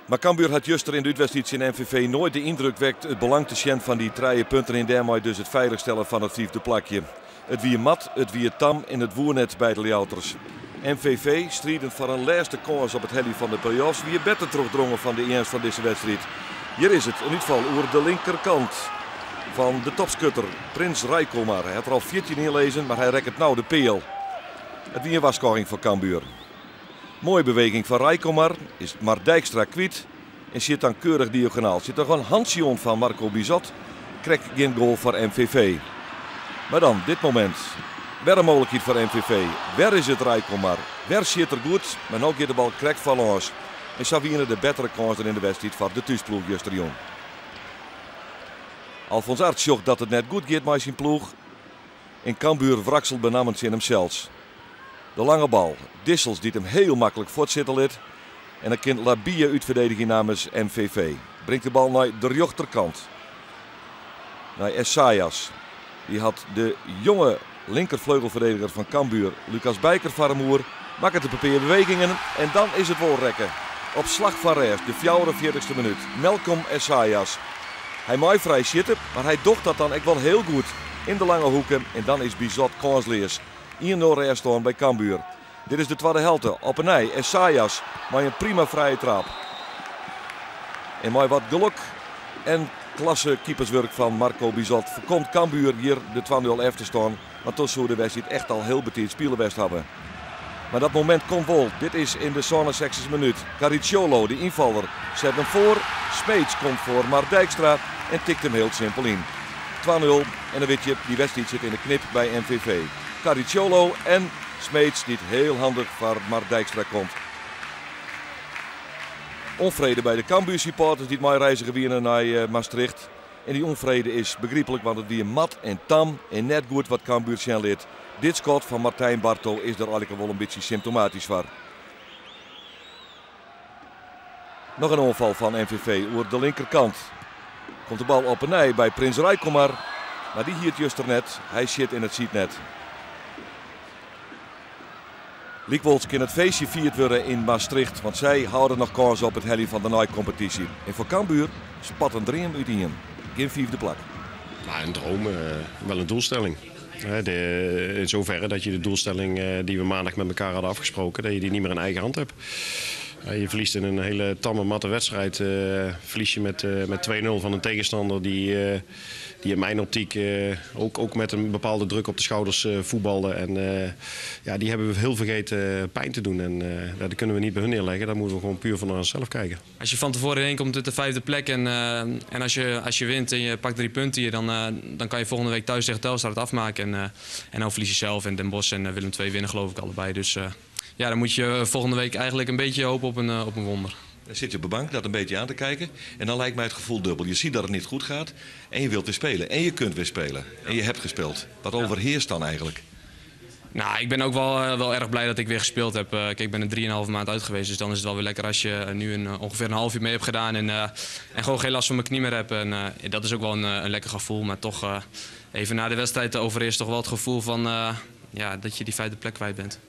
Mar Cambuur hat juster yn de útwedstriid tsjin MVV noait de yndruk wekt it belang te sjen fan dy trije punten en dêrmei dus it feilichstellen fan it fyfde plakje. It wie mat, it wie tam en it woe net by de Ljouwerters. MVV, stridend foar in lêste kâns op it heljen fan de play-offs, wie better trochdrongen fan de earnst fan dizze wedstriid. Hjir is it, in útfal oer de linkerkant fan de topskutter Prins Rajkomar. Hy hat der al 14 ynlizzen, mar hy rekket no de peal. It wie in warskôging foar Cambuur. Moaie beweging fan Rajkomar, is Mart Dijkstra kwyt en sjit dan keurich diagonaal. Sit noch in hantsje oan fan Marco Bizot, krekt gjin goal foar MVV. Mar dan dit momint, wer in mooglikheid foar MVV. Wer is it Rajkomar, wer sjit er goed, mar no giet de bal krekt foarlâns. En sa wiene de bettere kânsen yn de wedstriid foar de thúsploech justerjûn. Alfons Arts sjocht dat it net goed giet mei syn ploech en Cambuur wrakselt benammen tsjin himsels. De lange bal, Dissels dy't him hiel maklik fuortsitte lit en dan kin Labille útferdedigje namens MVV. Bringt de bal nei de rjochterkant, nei Esajas. Dy hat de jonge linkerfleugelferdediger fan Cambuur, Lucas Bijker, foar him oer. Makket in pear bewegingen en dan is it wol rekke. Op slach fan rêst, de fjouwerenfjirtichste minút, Malcolm Esajas. Hy mei frij sjitte, mar hy docht dat dan ek wol hiel goed yn de lange hoeke en dan is Bizot kânsleas. 1-0 rêststân by Cambuur. Dit is de twadde helte. Op 'e nij Esajas mei in prima frije traap. En mei wat gelok en klasse keeperswurk fan Marco Bizot foarkomt Cambuur hjir de 2-0 efterstân. Want dan soe de wedstriid echt al hiel betiid spile west hawwe. Mar dat momint komt wol. Dit is yn de 67e minút. Caricciolo, de ynfaller, set him foar. Smeets komt foar Mart Dijkstra en tikt him hiel simpel yn. 2-0 en dan wit je, dy wedstriid sit yn de knip by MVV. Caricciolo en Smeets dy't hiel handich foar Mart Dijkstra komt. Unfrede by de Cambuur supporters dy't meireizige wiene nei Maastricht. En dy ûnfrede is begryplik, want it wie mat en tam en net goed wat Cambuur sjen lit. Dit skot fan Martijn Barto is der eigenlik wol in bytsje symptomatysk foar. Noch in oanfal fan MVV oer de linkerkant. Komt de bal op 'e nij by Prins Rajkomar, mar dy hie it juster net. Hy sjit yn it sydnet. Lykwols kin it feestje fierd wurde yn Maastricht, want sy hâlde noch kâns op it heljen fan de neikompetysje. En foar Cambuur spat in dream útien. Gjin fiifde plak. Nou, een droom, wel een doelstelling. In zoverre dat je de doelstelling die we maandag met elkaar hadden afgesproken, dat je die niet meer in eigen hand hebt. Je verliest in een hele tamme, matte wedstrijd. Verlies je met 2-0 van een tegenstander die in mijn optiek ook met een bepaalde druk op de schouders voetbalde. En ja, die hebben we heel vergeten pijn te doen. En dat kunnen we niet bij hun neerleggen. Daar moeten we gewoon puur van onszelf kijken. Als je van tevoren heen komt met de vijfde plek en als je wint en je pakt 3 punten hier, dan kan je volgende week thuis tegen Telstar het afmaken. En dan verlies je zelf en Den Bosch en Willem II winnen geloof ik allebei. Dus ja, dan moet je volgende week eigenlijk een beetje hopen op een wonder. Dan zit je op de bank dat een beetje aan te kijken en dan lijkt mij het gevoel dubbel. Je ziet dat het niet goed gaat en je wilt weer spelen. En je kunt weer spelen. En je hebt gespeeld. Wat overheerst dan eigenlijk? Nou, ik ben ook wel erg blij dat ik weer gespeeld heb. Kijk, ik ben er 3,5 maand uit geweest, dus dan is het wel weer lekker als je nu ongeveer een half uur mee hebt gedaan en gewoon geen last van mijn knie meer hebt. En dat is ook wel een lekker gevoel, maar toch even na de wedstrijd overheerst toch wel het gevoel van ja, dat je die vijfde plek kwijt bent.